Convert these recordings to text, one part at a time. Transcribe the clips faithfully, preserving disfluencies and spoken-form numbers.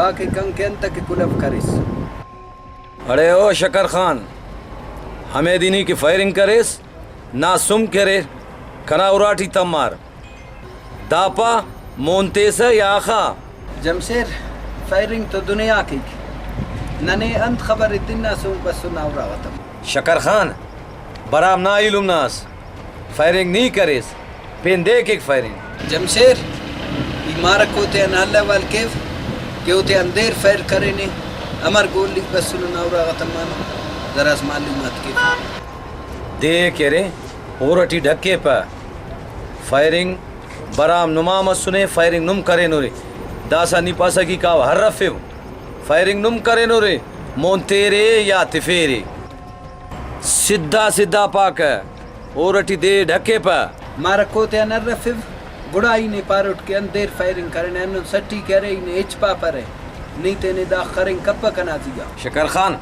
آ کہ کن کہ انت کہ کلو کریس۔ اڑے او شکر خان، ہمیدے نی کہ فائرنگ کریس، نا سم کرے، کنا اراٹی تمار۔ دا پا مون تیسہ یا اخا؟ جمشیر، فائرنگ تو دنیا کیک۔ ننے انت خبر اتنا سم بسنا اراغا تمار۔ شکر خان، برام نا ایلم نا ئس۔ فائرنگ نی کریس، پین دے کیک فائرنگ۔ جمشیر، ای مارکو تیان حل احوال کیو کہ او تیان دیر فائر کرینے، امر گولیک بسنو نا اراغا تمانو، دراس معلومات کیو۔ دے کہ ارے، ہور اٹی ڈھکیپہ۔ فائرنگ برام نما مسنے، فائرنگ نم کرینورے۔ داسہ نی پاسہ کہ کاو ہرفیو۔ فائرنگ نم کرینورے، مون تیرے یا تفیرے۔ سدھا سدھا پاکہ، ہور اٹی دے ڈھکیپہ۔ مارکو تیان ہرفو، گڑا ای نے پاروٹ کہ انت دیر فائرنگ کرینے، ہندن سٹی کہ ارے، ای نے ہچ پاپرہ، نی تینے دا خرنگ کپہ کنا زیہا۔ شکر خان،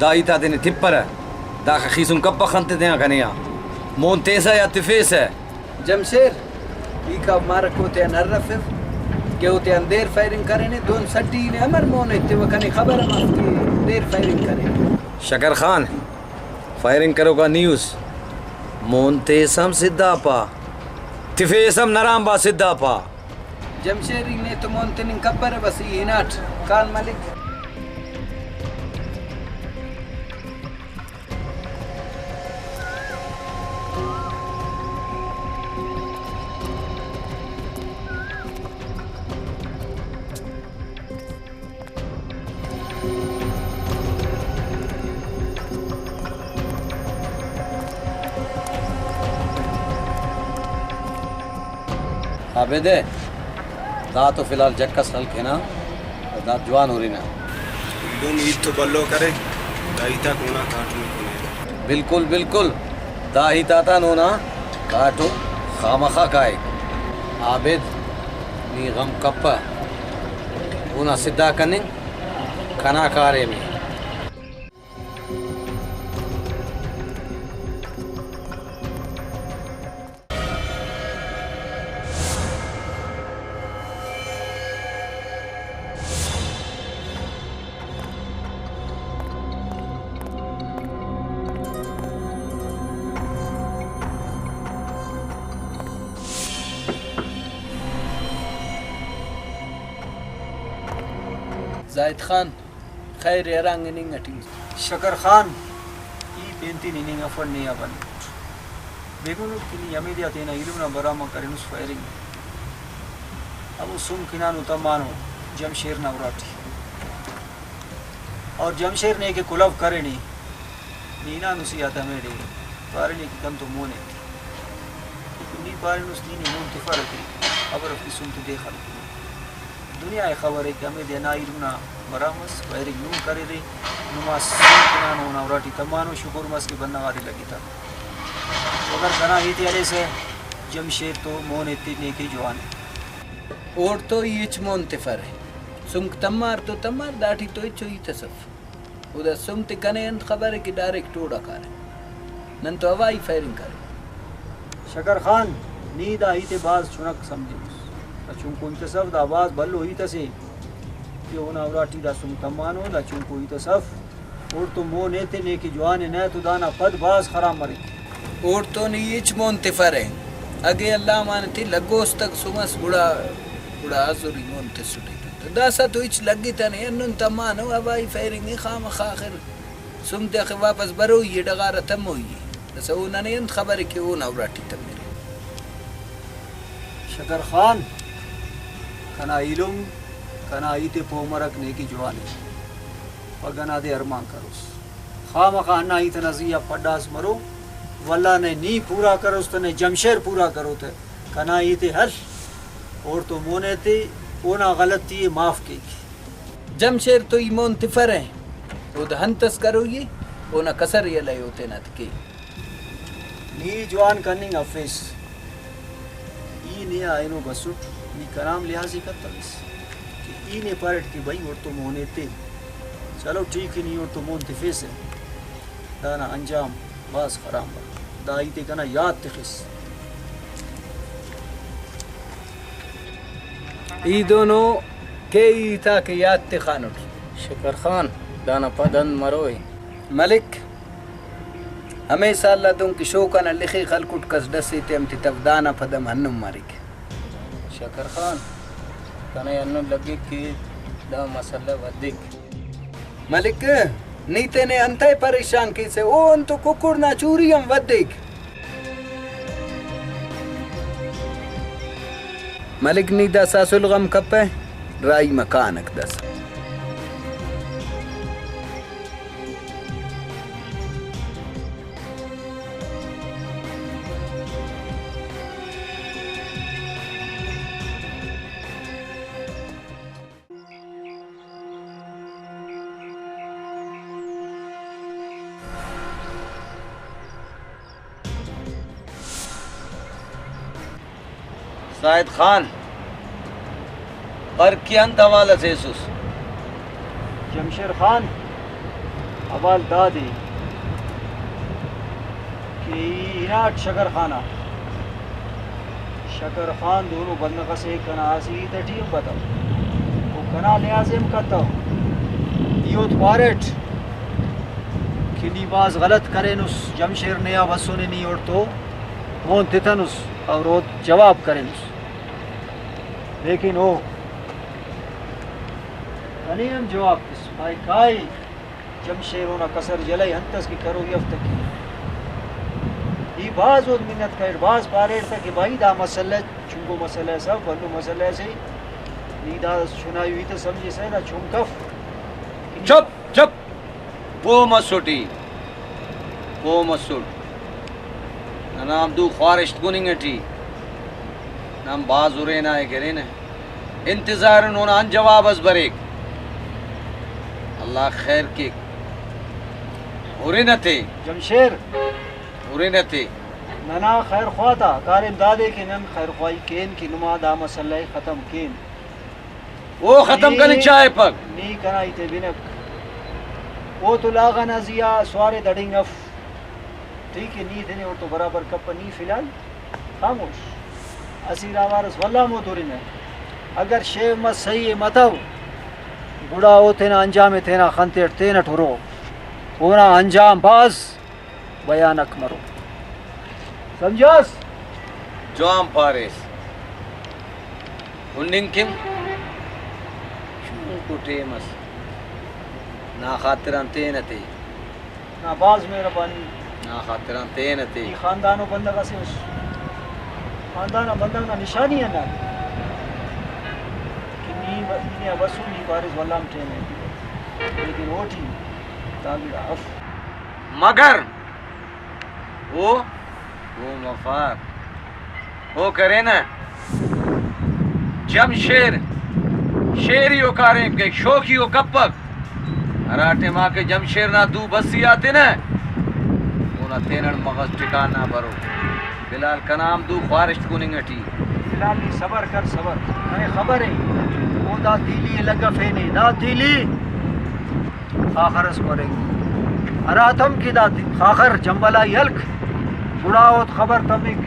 دا ہیت آ تینے تپرہ، داخہ خیسن کپخ انت تیان کنے آ۔ مون تیسہ یا تفیسہ؟ جمشیر، ای کا مارکو تیان ہرفو کہ او تیان دیر فائرنگ کرینے، دہن سٹی نے امر مون ایتیوہ، کنے خبر ہم اف کہ دیر فائرنگ کرینے۔ شکر خان، فائرنگ کروکا نی اس، مون تیس ہم سدھا پا، تفیس ہم نران با سدھا پا۔ جمشیر، ای نے تو مون تننگ کپرہ، بس ای ہناٹ، کان ملک۔ عابد، دا تو فی الحال جک اس خلک ہنا، دا جوان ہرنہ۔ ایلم ہیت تو بھلو کرے، دا ہیتاک اونا کاٹم کنے۔ بالکل، بالکل، دا ہیت آتا نونا کاٹم خامخا کائک۔ عابد، نی غم کپہ، اونا سدھا کننگ کنا کاریم ءِ۔ زاہد خان، خیر ءِ ہرانگ اننگ اٹی۔ شکر خان، ای پین تین اننگ افٹ نے آ بنٹ۔ بے گنوک کہ نی ہمیدے آ تینا ایلم نا برام آ کرینس فائرنگ۔ ہمو سم کنانو تمانو جمشیر نا اراٹی۔ اور جمشیر نے کہ کلو کرینے، نی ہنانو سے آ تمیڑے پارینے کہ کن تو مون ایتے۔ نی پارینس نی نے مون تفرہ تے، خبر اف کہ سم تے دے خلکنے۔ دنیا ءِ خبر ءِ کہ ہمیدے نا ایلم نا برام اس، فائرنگ نم کریرے، نما سم کنانو اونا اراٹی تمانو، شکر مس کہ بندغ آتے لگتہ۔ اگر کنا ہیت ءِ ہلیسہ، جمشیر تو مون ایتے نے کہ جوان ءِ۔ اوڑتو ای ہچ مون تفرہ۔ سمک تمار تو تمار، داٹی تو ہچو ہیت اس اف۔ او دا سم تے کنے انت خبر ءِ کہ ڈائریکٹ اوڑا کارہ۔ نن تو ہوائی فائرنگ کرے۔ شکر خان، نی دا ہیت ءِ بھاز چنک سمجھینس۔ دا چنکو ہیت اس اف، دا بھاز بھلو ہیت اسے کہ اونا اراٹی دا سم تمانو، دا چنکو ہیت اس اف۔ اوڑتون مون ایتے نے کہ جوان ءِ، نہ تو دانا پد بھاز خراب مریک۔ اوڑتون ای ہچ مون تفرہ۔ اگہ اللہ امان تے لگوس تک سم اس گڑا، گڑا حاضر ای مون تسٹے۔ تو داسہ تو ہچ لگتنے، ہندن تمانو، ہوائی فائرنگ ءِ خامخا آخر۔ سم تے آخر واپس بروئی ءِ، ڈغار آ تموئی ءِ۔ داسہ او ننے انت خبر ءِ کہ اونا اراٹی تمرے۔ شکر خان، کنا ایلم، کنا ہیت ءِ پہہ مرک نے کہ جوان ءِ۔ پگہ نا دے ارمان کروس۔ خامخا ہندا ہیت ئنا زی آ پڈاس مرو، ولدا نئے نی پورا کروس تہ نئے جمشیر پورا کرو تہ کنا ہیت ءِ ہل، اوڑتون مون ایتے، اونا غلطی ءِ معاف کیک۔ جمشیر تو ای مون تفرہ، او دا ہنت اس کروئی ءِ، اونا کسر یلہ ءِ او تینا تے کے۔ نی جوان کننگ افیس۔ ای نے آ اینو بسٹ، نی کنا ہم لحاظ ءِ کتویس کہ ای نے پاریٹ کہ بھئی اوڑتون مون ایتے۔ چلو ٹھیک ءِ، نی اوڑتون مون تفیسہ، دانا انجام بھاز خراب مریک۔ دا ہیت ءِ کنا یات تخس۔ ای دونو کیہی ہیت آک ءِ یات تخانٹ۔ شکر خان، دانا پد انت مروئے؟ ملک، ہمے سال آ دن کہ شوق انا لخے خلکٹ، کس ڈس ایتے ہم تتو، دانا پد ہم ہندن مریک۔ شکر خان، کنے ہندن لگک کہ دا مسئلہ ودک۔ ملک، نی تینے انتئے پریشان کیسہ؟ او انتو ککڑ نا چوری ہم ودیک۔ ملک، نی داسہ اسل غم کپہ، راہی مکانک داسہ۔ زاہد خان، پر کہ انت حوال اس ایسس؟ جمشید خان، حوال دادے کہ ای ہناٹ شکر خان آ۔ شکر خان دونو بندغ اسے، کنا اسہ ہیت ٹی ہم بتو، او کنا لحاظ ہم کتو۔ ای اوت پاریٹ کہ نی بھاز غلط کرینس، جمشید نے آ بسنے نی اوڑتو مون تتنس اور او جواب کرینس، لیکن او کنے ہم جواب تس، پائے کائے۔ جمشید اونا کسر یلہ ءِ انت اس کہ کروئی اف تہ کیک۔ ای بھاز اود منت کریٹ، بھاز پاریٹ تہ کہ بھائی دا مسئلہ چنکو مسئلہ ئسے، بھلو مسئلہ ئسے، نی دا چنائی ہیت اس سمجھسہ، دا چنک اف۔ چپ، چپ، پہہ مسٹ ای، پہہ مسٹ۔ ننا ہم دو خوارشت کننگ ٹی نن بھاز ہرینہ ءِ گرینہ۔ انتظار ان اونا انت جواب اس بریک۔ اللہ خیر کیک۔ ہرنہ تے۔ جمشید۔ ہرنہ تے۔ ننا خیر خواہ تا کاریم دادے کہ نن خیر خواہی کین کہ نما دا مسئلہ ءِ ختم کین۔ او ختم نی، کننگ چاہپک۔ نی کنا ہیتے بنک۔ او تو لاغا نا زیہا سوارے دڑنگ اف۔ ٹھیک ہے، نی تینے اوڑتو برابر کپہ، نی فی الحال خاموش۔ اسیر اوار اس ولدا ہم او تورنہ۔ اگر شے مس صحیح ءِ متو، گڑا او تینا انجام ءِ تینا خن تیٹ تینٹ ہرو۔ اونا انجام بھاز بھیانک مرو۔ سمجھاس؟ جوان پاریس۔ ہننگ کن چنکو ٹیم اس۔ نا خاطران تینہ تے۔ نا بھاز مہربانی۔ نا خاطران تینہ تے۔ ای خاندان و بندغ اسے اس۔ خاندان آ بندغ نا نشانی ہندانے کہ نی و-، ای نے آ بسو، نی پاریس ولدا ہم ٹیم ءِ۔ لیکن اوٹی دا گڑا اف۔ مگر او، او مفار۔ او کرینہ۔ جمشیر شیری و کاریم کیک، شوقی و کپک۔ ہرا ٹائما کہ جمشیر نا دو بسی آ تنہ، اونا تینٹ مغز ٹکان نا برو۔ بلال، کنا ہم دو خوارشت کننگ ٹی۔ بلال، نی صبر کر، صبر۔ ننے خبر ءِ، او دا تیلی ءِ لگفینے، دا تیلی خاخر اس بریک۔ ہراتم کہ دا خاخر جمبلائی ہلک، گڑا اوت خبر تمک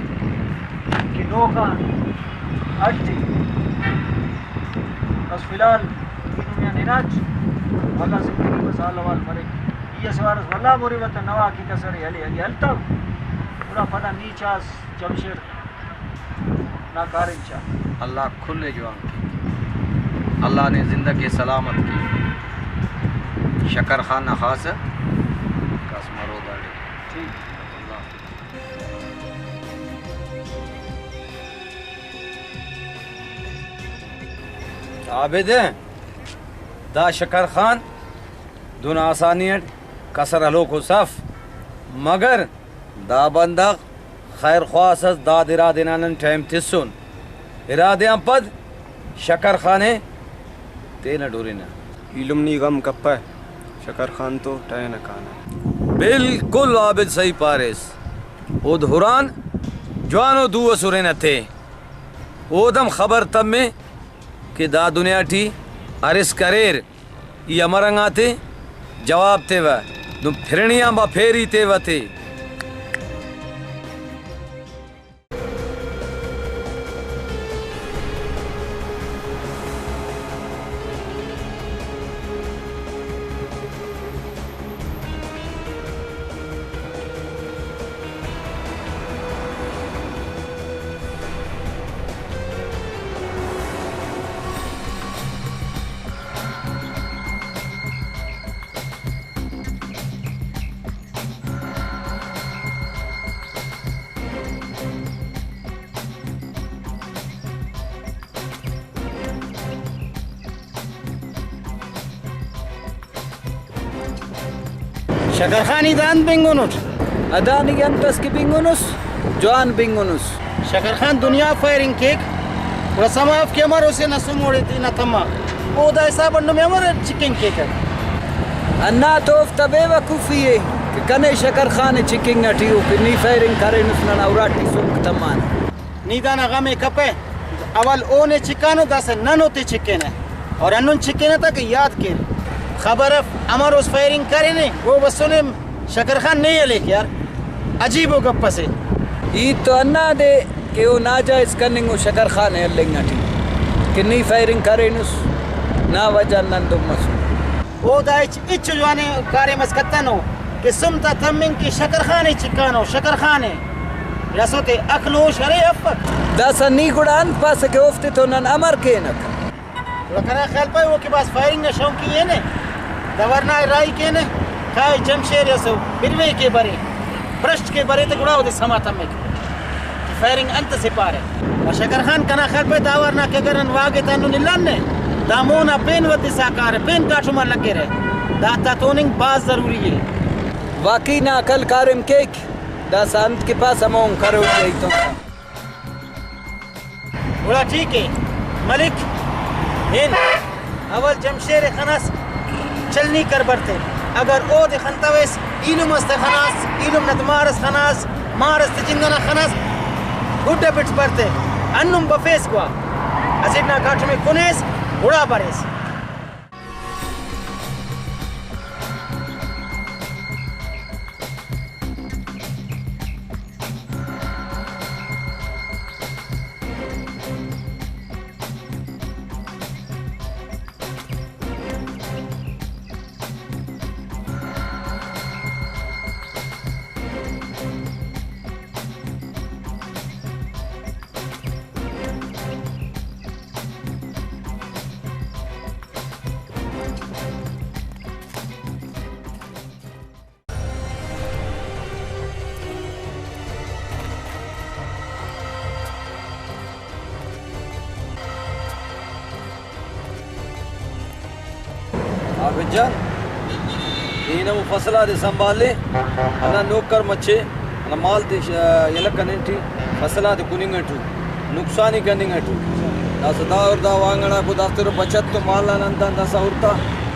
کہ نوکان اٹ ءِ۔ بس فی الحال ای دنیا نناٹ، ولدا زندگی بس حال احوال مریک۔ ای اسہ وار اس ولدا مریوہ تہ نوا کہ کسر ءِ ہلے، اگہ ہلتو، گڑا پدا نی چاس جمشید نا کاریم چا۔ اللہ کل ءِ جوان کے۔ اللہ نے زندہ کے، سلامت کے۔ شکر خان نا خاص کس مرو داڑے۔ ٹھیک۔ اللہ حافظ۔ عابد، دا شکر خان دن آسانی اٹ کسر ہلوک اس اف، مگر دا بندغ خیر خواہ اس ئس، داد ارادے نا نن ٹائم تسن۔ ارادے آن پد شکر خان ءِ تینٹ ہرنہ۔ ایلم نی غم کپہ، شکر خان تو ٹہینہ کانہ۔ بالکل عابد صحیح پاریس۔ اود ہران جوانو دو اس ہرنہ تے۔ اودم خبر تمے کہ دا دنیا ٹی ارسک اریر۔ ای امر انگاتے جواب تیوہ، نم پھرنی آن با پھیری تیوہ تے۔ شکر خان، ای دا انت بنگنٹ؟ ادا نی انت اس کہ بنگنس، جوان بنگنس۔ شکر خان دنیا فائرنگ کیک، گڑا سما اف کہ امر اسے نا سم اوڑے تینا تما، او دا حساب اٹ نمے امر چکنگ کیکہ؟ ہندا تو اوفتا بے وقوفی ءِ کہ کنے شکر خان ءِ چکنگ ٹی ءُ کہ نی فائرنگ کرینس، ننا اراٹی سنک تمانہ۔ نی دانا غم ءِ کپہ، اول اونے چکانو، داسہ نن اوتے چکینہ، اور ہندن چکینہ تا کہ یات کیر۔ خبر اف امروز فائرنگ کرینے، او بسنے شکر خان نے ہلیک یار، عجیب ءُ گپ اسے۔ ہیت تو ہندادے کہ او ناجائز کننگ ءُ شکر خان ءِ ہلنگ ٹی کہ نی فائرنگ کرینس، نا وجہ نن دن مسن۔ او دا ہچ، ہچو جوان ءِ کاریم اس کتنو کہ سم تا تمنگ کہ شکر خان ءِ چکانو، شکر خان ءِ۔ یاسو تے عقل ہوش ارے افک۔ داسہ نی گڑا انت پاسہ کہ اوفتے تو نن امر کینک؟ گڑا کنا خیال پائے او کہ بھاز فائرنگ نا شوقی اینے، دا ورنا راہی کینے، کائے جمشیر اسو بروے کے برے، برشت کے برے تے گڑا اودے سما تمک کہ فائرنگ انت سے پارے۔ و شکر خان کنا خیال پائے دا ورنا کہ اگر نن واگے تا ہندن الان نے، دا مونا پین ودسا کارے، پین کاٹم آ لگرہ۔ دا تا توننگ بھاز ضروری ءِ۔ واقعی نا عقل کاریم کیک، داسہ انت کہ پاس ہمون کروئی ءِ تو۔ گڑا ٹھیک ءِ ملک، ہن اول جمشیر ءِ خناس چلنی کر برتے، اگر اودے خنتویس، ایلم اس تہ خناس، ایلم نا تہ مار اس خناس، مار اس تہ جند ئنا خناس، گڈ ءِ بٹ برتے، ہندن بفیس گوا، اسٹ نا کاٹم ءِ کنیس، گڑا بریس۔ عابد جان، نی نمو فصل آتے سنبھالے، ہندا نوکر مچے، ہندا مال تے ش-، یلہ کننگ ٹی فصل آتے کننگ ٹو، نقصان ہی کننگ ٹو۔ داسہ دا اور دا وانگڑا کو دافتر بچت تو مال آن انت انت اسا ہرتا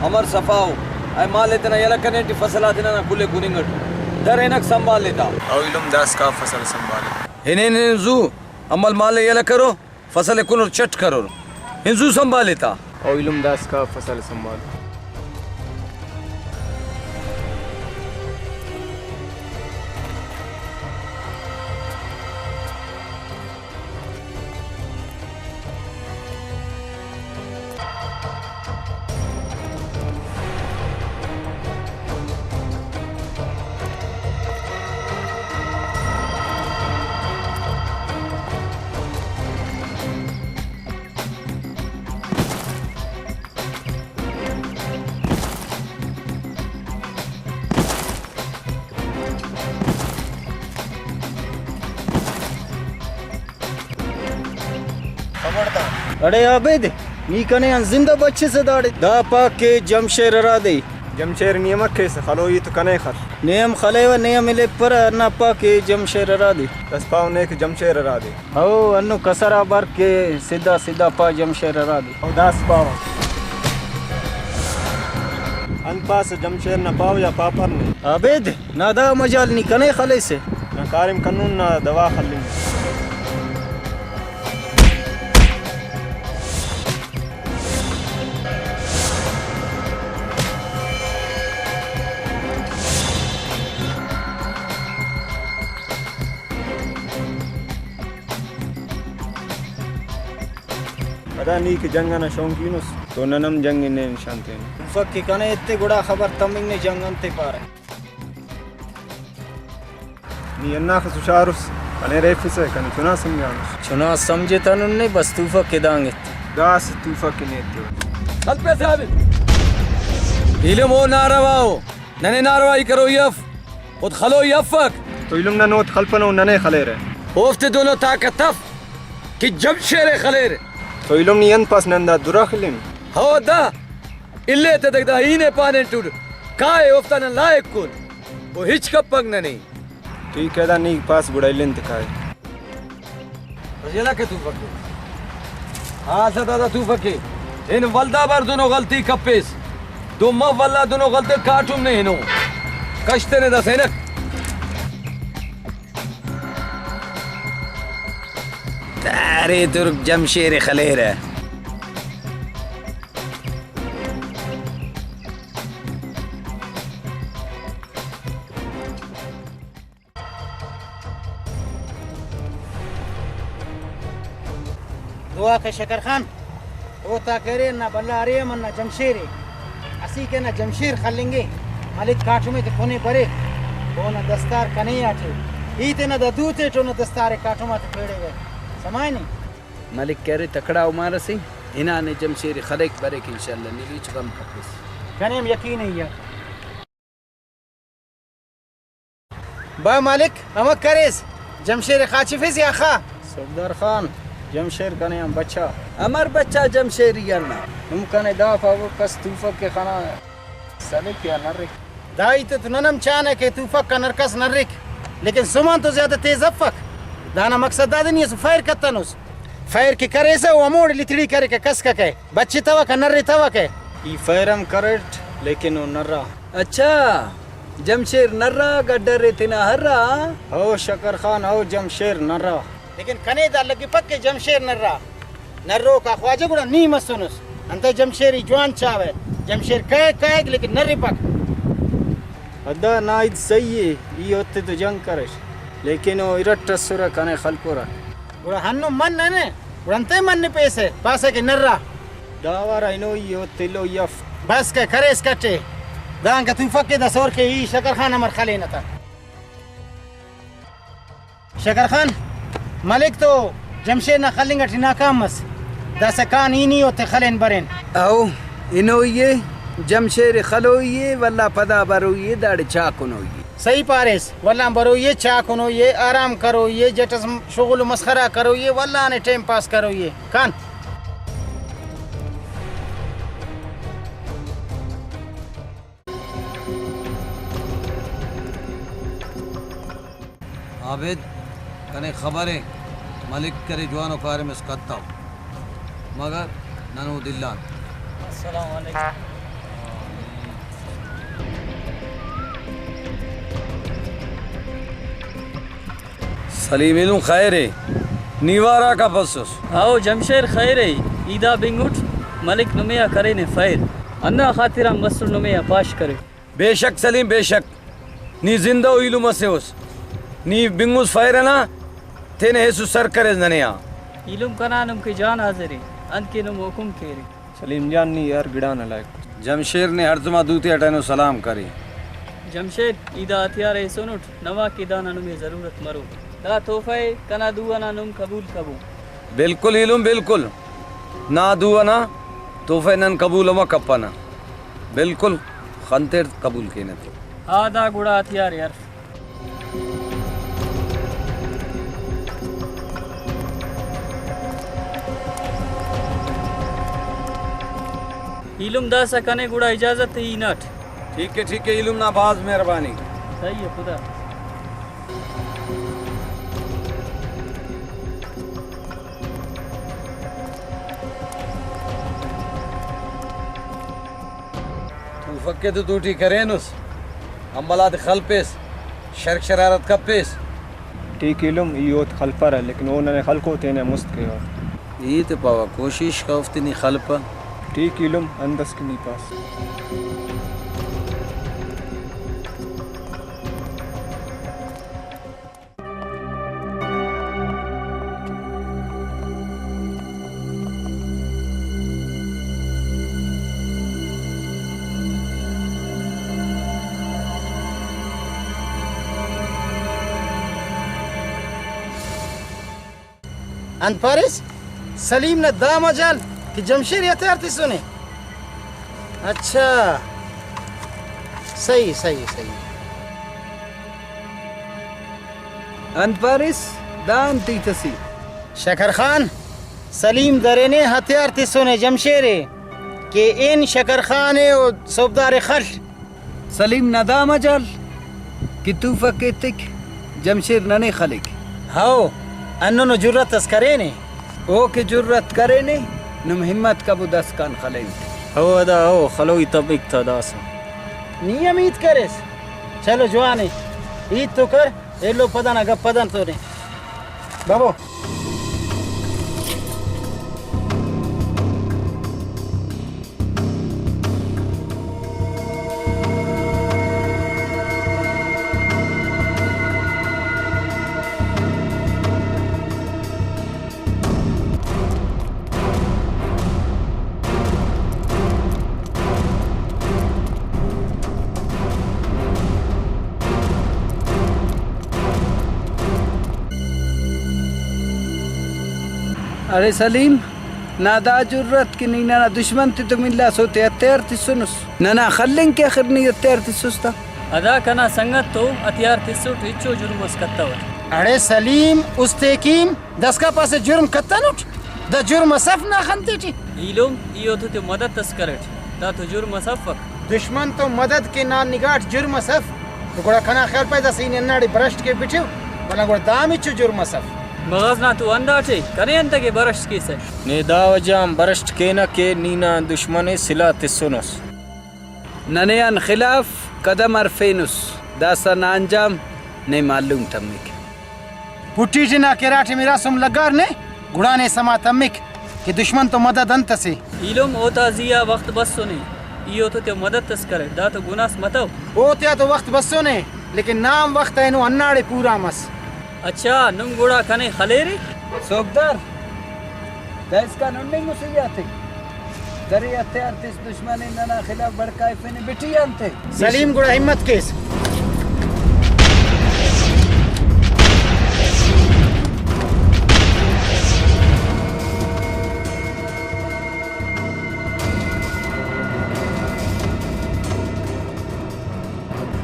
امر صفا ہو۔ اے مال ءِ تینا یلہ کنے ٹی فصل آتے ننا کل ءِ کننگ اٹ در ہنک سنبھالے تا۔ او ایلم داسکا فصل سنبھالے۔ ہن ہن ہن زو عمل مال ءِ یلہ کرو، فصل ءِ کنر چٹ کرور۔ ہن زو سنبھالے تا۔ او ایلم داسکا فصل سنبھالے۔ اڑے عابد، نی کنے آن زندہ بچسہ داڑے۔ دا پاک کہ جمشیر ہرادے۔ جمشیر نی ہم کیسہ خلوئی تو کنے خل۔ نے ہم خلیوہ، نے ہم الیپرہ، ہندا پاک کہ جمشیر ہرادے۔ بس پاو نے کہ جمشیر ہرادے۔ او، ہندن کسر آ بر کہ سدھا سدھا پا جمشیر ہرادے۔ او داس پاوہ۔ انت پاسہ جمشیر نا پاو یا پاپر نے؟ عابد، نا دا مجال نی کنے خلیسہ۔ نا کاریم کنون نا دوا خلنگ۔ پدا نی کہ جنگ ئنا شونقین اس تو نن ہم جنگ نے نشان تین۔ افک کہ کنے ایتے گڑا خبر تمنگ نے جنگ انتے پارہ۔ نی ہنداخس ہشار اس، کنے ریفسہ، کنے چنا سمجھانس۔ چنا سمجھتنن نے، بس توفک کہ دانگ ایت۔ داسہ توفک کہ نے ایتیوہ۔ خلپہ صاحب۔ ایلم او ناروا او۔ ننے ناروائی کروئی اف، اود خلوئی افک۔ تو ایلم نن اوت خلپنہ و ننے خلیرہ۔ اوفتے دونو طاقت اف کہ جمشیر ءِ خلیرہ۔ تو ایلم نی انت پاس نن دا درا خلن؟ ہو دا، الے تدک دا ہی نے پانن ٹوڈ، کائے اوفتا نن لائق کون۔ او ہچ کپک ننے۔ ٹھیک ہے، دا نی پاس گڑا الن تکائے۔ بس یلا کہ توفک ءِ۔ ہاں، اسد دادا توفک ءِ۔ ہن ولدا بر دنو غلطی کپیس۔ دو مہ ولدا دنو غلطی کاٹم نے ہنو۔ کشتے نے دس ہنک۔ تارے ترک جمشیر خلیرہ۔ دعا کہ شکر خان، اوتا کرے نا بھلا ارے ہم انا جمشیر ءِ۔ اسیکہ نا جمشیر خلنگے، ملک کاٹم تے کنے بریک، اونا دستار کنے آٹے۔ ای تینا دا دو تیٹ اونا دستار کاٹم آتے پیڑے گئے۔ سمائنے؟ ملک کہ ارے تکڑا عمر اسے، ہنانے جمشیر خلیک بریک انشاءاللہ، نی ہچ غم کپیس۔ کنے ہم یقین ءِ یار۔ با مالک، امر کریس؟ جمشیر ءِ خاچفیس یا خا؟ سردار خان، جمشیر کنے آن بچا۔ امر بچا جمشیر ای ہندا؟ نم کنے دا پاوہ کس توفک ءِ خنا سلک یا نرک۔ دا ہیت تو نن ہم چانہ کہ توفک آن ہر کس نرک، لیکن سم آن تو زیادہ تیز افک۔ دانا مقصد دادے نی اسہ فائر کتنس۔ فائر کہ کریسہ او ہموڑے لتڑی کریکہ، کسککہ، بچتوکہ، نرتوکہ۔ ای فائر ہم کریٹ، لیکن او نرا۔ اچھا، جمشیر نرا، گڈر ءِ تینا ہرا؟ ہو شکر خان، ہو جمشیر نرا۔ لیکن کنے دا لگپک کہ جمشیر نرا۔ نروک آ خواجہ گڑا نی مسنس۔ انتئے جمشیر ای جوان چاوہ۔ جمشیر کائک کائک لیکن نرپک۔ ادا نا ہیت صحیح ءِ، ای اوتے تو جنگ کریٹ، لیکن او ارٹ ئسرہ کنے خلکرہ۔ گڑا ہندن من ننے، گڑا انتئے منپیسہ، پاسہ کہ نرا۔ دا وار اینو ای اوتے ایلو ای اف۔ بس کہ کریس کٹے۔ دانکہ توفک ءِ دا سور کہ ای شکر خان امر خلینہ تا۔ شکر خان، ملک تو جمشید نا خلنگ اٹی ناکام مس، داسہ کان ای نی اوتے خلین برین۔ او، ہنوئی ءِ، جمشید ءِ خلوئی ءِ، ولدا پدا بروئی ءِ، داڑے چاکنوئی ءِ۔ صحیح پاریس، ولدا بروئی ءِ، چاکنوئی ءِ، آرام کروئی ءِ، جٹ اس شغل و مسخرہ کروئی ءِ، ولدا نے ٹائم پاس کروئی ءِ۔ کان۔ عابد، کنے خبر ءِ، ملک کرے جوانو کاریم اس کتو، مگر نن او دلان۔ السلام علیکم۔ سلیم ایلم خیر ءِ؟ نی وار آ کپسس؟ ہاؤ جمشید خیر ءِ، ای دا بنگ اٹ ملک نمے آ کرینے فیر۔ ہندا خاطر آن مسر نمے آ پاش کرے۔ بے شک سلیم، بے شک۔ نی زندہ و ایلم اسے اس۔ نی بنگس فیر ئنا، تینے ایسو سر کریس ننے آ۔ ایلم کنا نم کہ جان حاضر ءِ، انت کہ نم حکم کیرے۔ سلیم جان، نی ہر گڑا نا لائق۔ جمشید نے ہڑتوما دوتے اٹ اینو سلام کرے۔ جمشید، ای دا ہتھیار ءِ ایسونٹ، نما کہ دانا نمے ضرورت مرو۔ دا تحفہ ءِ کنا دو ئنا نم قبول کبو۔ بالکل ایلم، بالکل۔ نا دو ئنا تحفہ ءِ نن قبول ہم کپنہ۔ بالکل خنتیٹ قبول کینہ تے۔ ہا دا گڑا ہتھیار ءِ ہرف۔ ایلم داسہ کنے گڑا اجازت ءِ، ای ہناٹ۔ ٹھیک ءِ، ٹھیک ءِ ایلم نا بھاز مہربانی۔ صحیح ءِ، خدا۔ توفک ءِ تو دوٹی کرینس، امبل آتے خلپیس، شرک شرارت کپیس۔ ٹھیک ایلم، ای اوت خلپرہ، لیکن او ننے خلکو تینے مست کیوہ۔ ہیت پاوہ، کوشش کہ اوفتے نی خلپہ۔ ٹھیک ایلم، اندس کہ نی پاس۔ انت پاریس؟ سلیم نا دا مجال کہ جمشید ءِ ہتیار تسنے؟ اچھا، صحیح، صحیح، صحیح۔ انت پاریس؟ دا انت ہیت اسے؟ شکر خان، سلیم درینے ہتیار تسنے جمشید ءِ کہ ہن شکر خان ءِ و صوبدار ءِ خل۔ سلیم نا دا مجال؟ کہ توفک ایتک، جمشیر ننے خلیک۔ ہو، ہندنو جرات اس کرینے۔ او کہ جرات کرینے، نم ہمت کبو داسکان خلینک۔ ہو ادا ہو، خلوئی تمک تا داسہ۔ نی ہم ہیت کریس۔ چلو جوانے، ہیت تو کر، ایلو پدانا گپ پدان تو نے۔ بابو۔ اڑے سلیم، نا دا جرات کہ نی ننا دشمن تے تو ملاس اوتے ہتھیار تسنس۔ ننا خلنگ کہ آخر نی ہتھیار تسس تا۔ ادا کنا سنگت تو ہتھیار تسٹ، ہچو جرم اس کتوٹ۔ اڑے سلیم، است حکیم، داسکا پاسہ جرم کتنٹ؟ دا جرم اس اف نا خن تیٹی۔ ایلم، ای اوتو تے مدد اس کرٹ، دا تو جرم اس افک۔ دشمن تو مدد کے نا نگاٹ جرم اس اف، تو گڑا کنا خیال پائے داسہ ای نے ہنداڑے برشت کے بٹو، ولدا گڑا دا ہم ہچو جرم اس اف۔ مغز نا تو ہنداٹے کنے انتکے برشت کیسہ؟ نے دا وجہ آن برشت کینہ کہ نی نا دشمن ءِ سلاح تسنس۔ ننے آن خلاف قدم ہرفینس، داسہ نا انجام نے معلوم تمک۔ پٹی ٹی نا کراٹے مراسم لگار نے، گڑا نے سما تمک کہ دشمن تو مدد انت اسے۔ ایلم، اوتا زی آ وخت بسنے، ای اوتو تیو مدد اس کرے، دا تو گناہ اس متو۔ او تیا تو وخت بسنے، لیکن نا ہم وخت اینو ہنداڑے پورا مس۔ اچھا، نم گڑا کنے خلیرے؟ صوبدار، دائسکان ہننگ مسہ یاتے۔ درے ہتھیار تس دشمن ءِ ننا خلاف بڑکائفینے، بٹی آن تے۔ سلیم گڑا ہمت کیس۔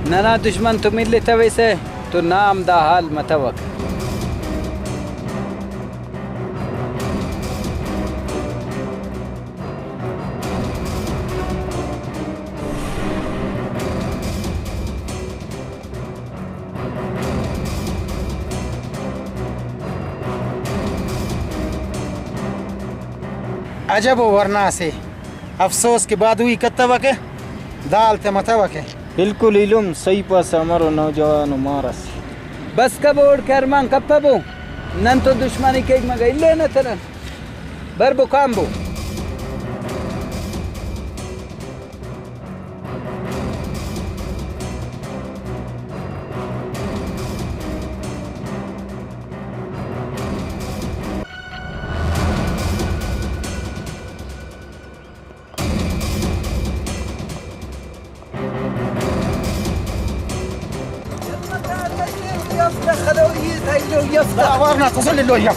ننا دشمن تو ملتویسہ تو نا ہم دا حال متوک۔ عجب و ورنا سے، افسوس کہ بادوئی کتوکہ، دا حال تہ متوکہ۔ بالکل ایلم، صحیح پاسہ، امر و نوجوان و مار ئس۔ بس کبو، اوڑکہ ارمان کپبو، نن تو دشمنی کیک مگہ الینہ تہ نن۔ بر بو کانبو۔ دا اوار نا تسل ایلو یا۔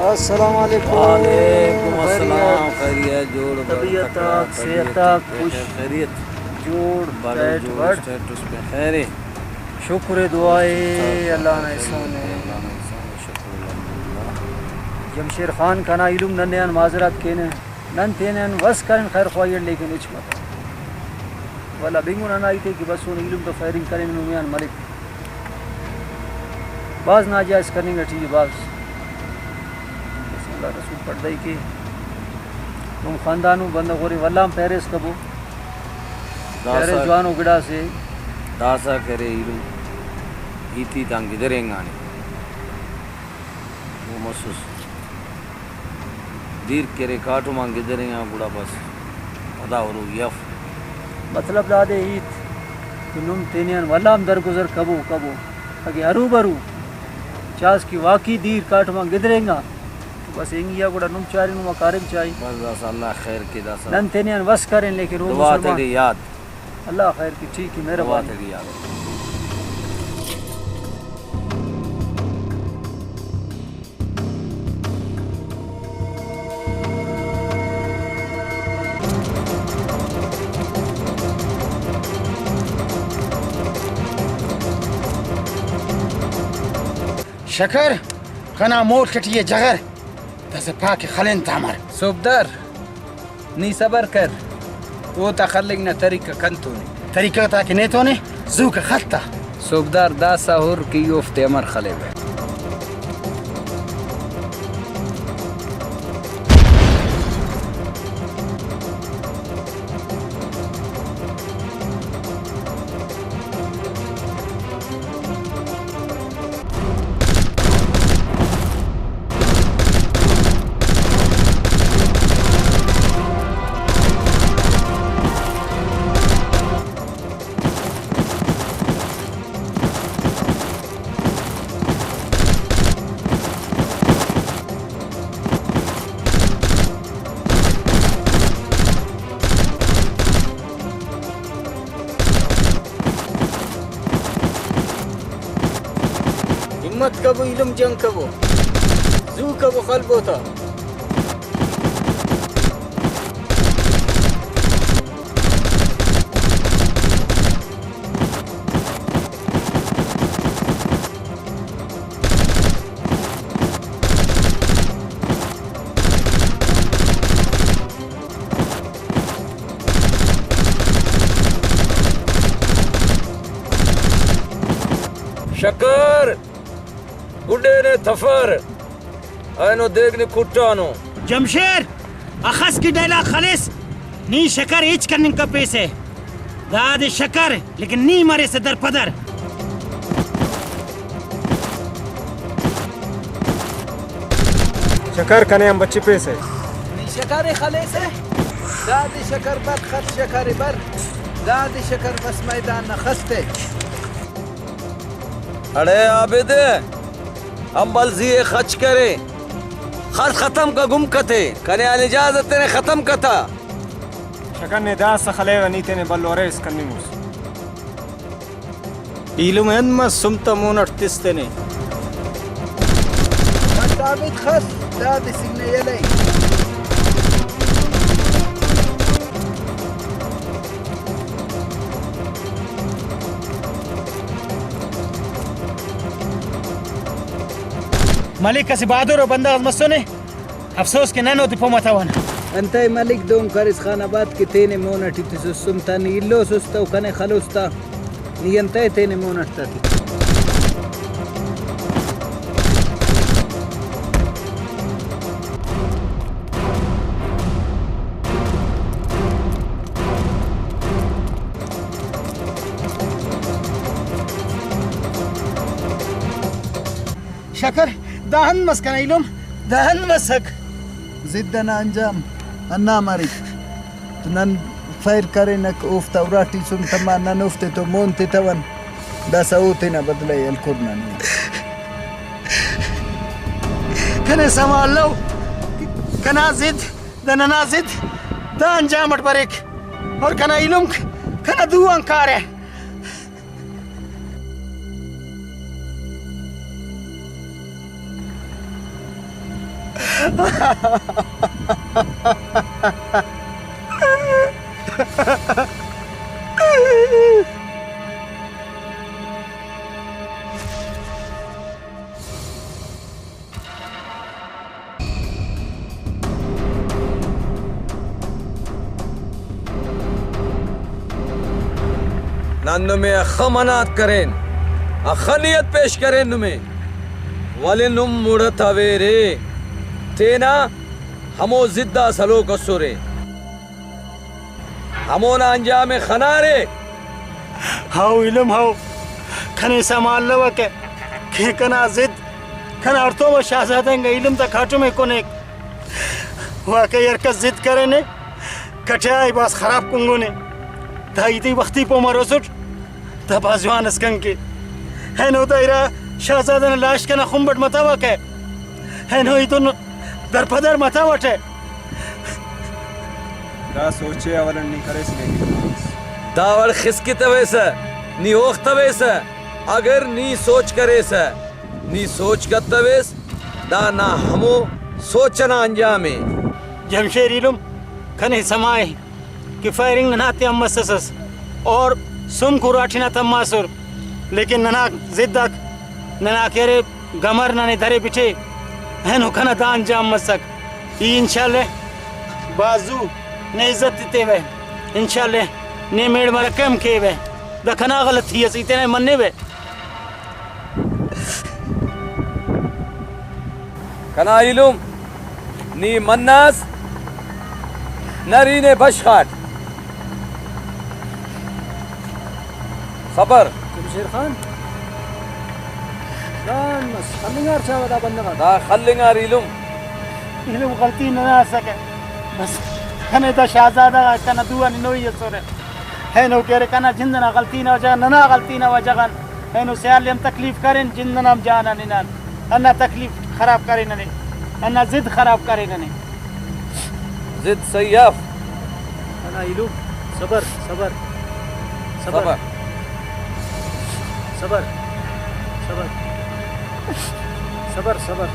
السلام علیکم۔ وعلیکم السلام، خیریت؟ خیریت، جوڑ بڑ، طبیعت تکڑا، آک، طبیعت صحت آک، آک، خوش، خیریت؟ جوڑ، بھلو ٹائٹ جوڑ، وڑ۔ اسٹیٹس پہ خیر اے؟ شکر اے، دعا اے، اللہ نا احسان اے۔ اللہ نا احسان اے، شکر الحمدللہ۔ جمشیر خان، کنا ایلم ننے آن معذرت کینہ، نن تینے آن وس کرین خیر خواہی اٹ، لیکن ہچ متو۔ ولدا بنگن ہندا ہیتے کہ بسون، ایلم تو فائرنگ کرین، نمے آن ملک۔ بھاز ناجائز کننگ ٹی اے، بھاز۔ بس اللہ رسول پڑدائی کے۔ نم خواندہ نو بندغ اورے، ولدا ہم پیرس کبو۔ داسہ پیرس جوانو گڑاسے۔ داسہ کرے ایلو۔ ہیت ہیت آن گدرینگانے۔ او مسس۔ دیر کرے کاٹم آن گدرینگا گڑا بس پدا ہروئی اف۔ مطلب دادے ہیت کہ نم تینے آن ولدا ہم درگزر کبو کبو۔ اگہ ہروبرو چاس کہ واقعی دیر کاٹم آن گدرینگا تو بس اینگی آ گڑا نم چارے نما کاریم چاہی۔ بس داسہ اللہ خیر کے داسہ۔ نن تینے آن وس کرین لیکن او دعا مسلمان تیٹی یاد۔ اللہ خیر کے، ٹھیک ہے، مہربانی۔ دعا تیٹی یاد۔ شکر، کنا مول ٹٹی ء جغر، داسہ پاک خلین تا مر۔ صوبدار، نی صبر کر، اوتا خلنگ نا طریقہ کنتون ء۔ طریقہ تا کہ نیتون ء، زوک خل تا۔ صوبدار داسہ ہر کہ ای اوفتے امر خلیوہ۔ ہمت کبو، ایلم جنگ کبو، زو کبو خلبو تا۔ شکر، گڈینے تفر، اینو دیگ نی کٹانو۔ جمشیر، اخس کہ ڈائلاگ خلیس، نی شکر ہچ کننگ کپیسہ۔ دادے شکر، لیکن نی مریسہ در پدر۔ شکر کنے ہم بچفیسہ۔ نی شکر ء خلیسہ۔ دادے شکر بر، خل شکر ء بر۔ دادے شکر بس میدان نا خستے۔ اڑے عابد، امبل زی ء خچ کرے۔ خل ختم کا گم کتے۔ کنے آن اجازت تینے ختم کتا۔ شکر نے داسہ خلیوہ، نی تینے بھلو ارے اسکان نی مس۔ ایلم انت مس سم تا مون اٹ تس تینے۔ ثابت خس، دادے سنگھ نے یلہ۔ ملک اسہ بہادر ءُ بندغ اس مسنے۔ افسوس کہ نن اوتے پہہ متون۔ انتئے ملک دہن کریس خان آباد کہ تینے مون اٹی تسس، سم تا نی الوس اُست ءُ کنے خلوس تا، نی انتئے تینے مون اٹ تتس؟ شکر، دا انت مس کنا ایلم، دا انت مسک۔ ضد ئنا انجام ہندا مریک۔ تو نن فائر کرینک، اوفتا اراٹی سن تما، نن اوفتے تو مون تتون، داسہ او تینا بدلہ ئے ہلکر نا نی۔ کنے سما الو، کنا ضد، دا ننا ضد، دا انجام اٹ بریک، اور کنا ایلم کنا دو آن کارہ۔ نن نمے اخہ منات کرین، اخہ نیت پیش کرین نمے، ولے نم مڑتویرے، تینا ہمو ضد آ سلوک اسرے۔ ہمونا انجام ءِ خنارے۔ ہاؤ ایلم ہاؤ، کنے سما الوکہ کہ کنا ضد کنا ہڑتوم آ شاہزادہ انگا ایلم تا کاٹم ءِ کنیک۔ واقعی ہر کس ضد کرینے، کٹیا ای بھاز خراب کنگونے۔ دا ای تئی وختی پہہ مروسٹ، دا بھاز جوان اس کنکے۔ اینو دا ارا شاہزادہ نا لاش کنا خمب اٹ متوکہ۔ اینو ایتون درپدر متوٹہ۔ دا سوچ ءِ اول آن نی کریس لیکن مس۔ دا وڑ خسکتویسہ، نی اوختویسہ، اگر نی سوچ کریسہ، نی سوچ کتویس، دا نا ہمو سوچ ئنا انجام ءِ۔ جمشید ایلم، کنے سما ءِ کہ فائرنگ ننا تے ہم مسسس اور سم کراٹی نا تماسر، لیکن ننا ضد آک ننا کہ ارے گمر ننے درے بٹے، اینو کنا دا انجام مسک۔ ای انشاءاللہ بھاز زو نے عزت تیوہ، انشاءاللہ نے میڑ مرکہ ہم کیوہ۔ دا کنا غلطی اس، ای تینے منیوہ۔ کنا ایلم، نی مناس، نرین ءِ بشخاٹ۔ صبر۔ جمشید خان، جان مس، خلنگار چاوہ دا بندغ آک۔ دا خلنگار ایلم۔ ایلم غلطی ننا اسکہ۔ بس کنے دا شاہزادہ غاک کنا دو آ ننوئی ئسرہ۔ اینو کہ ارے کنا جند ئنا غلطی نا وجہ غان، ننا غلطی نا وجہ غان اینو سیال ءِ ہم تکلیف کرین، جند ئنا ہم جان آن ہنان۔ ہندا تکلیف خراب کرے ننے، ہندا ضد خراب کرے ننے۔ ضد صحیح اف۔ کنا ایلم، صبر، صبر، صبر۔ صبر۔ صبر۔ صبر۔ صبر، صبر۔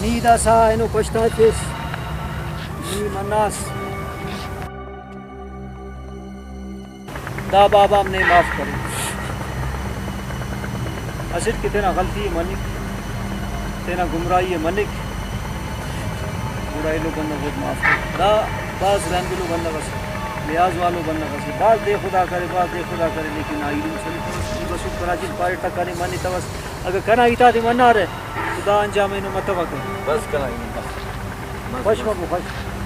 نی داسہ اینو پشتاتیس، نی مناس۔ دا بابا ہم نے معاف کرے۔ اسٹ کہ تینا غلطی ءِ منک، تینا گمراہی ءِ منک، گڑا ایلو بندغ اود معاف کرے۔ دا بھاز رحم دلو بندغ اسے، لحاظ والو بندغ اسے، بھاز دے خدا کرے، بھاز دے خدا کرے، لیکن نا ایلم سلیفوس، ای بسوٹ کراچی پاریٹ تا کنے منتوس۔ اگہ کنا ہیت آتے منارہ تو دا انجام اینو متوکہ۔ بس کنا ایلم بس۔ بس، خوش بس۔ مبو، خوش۔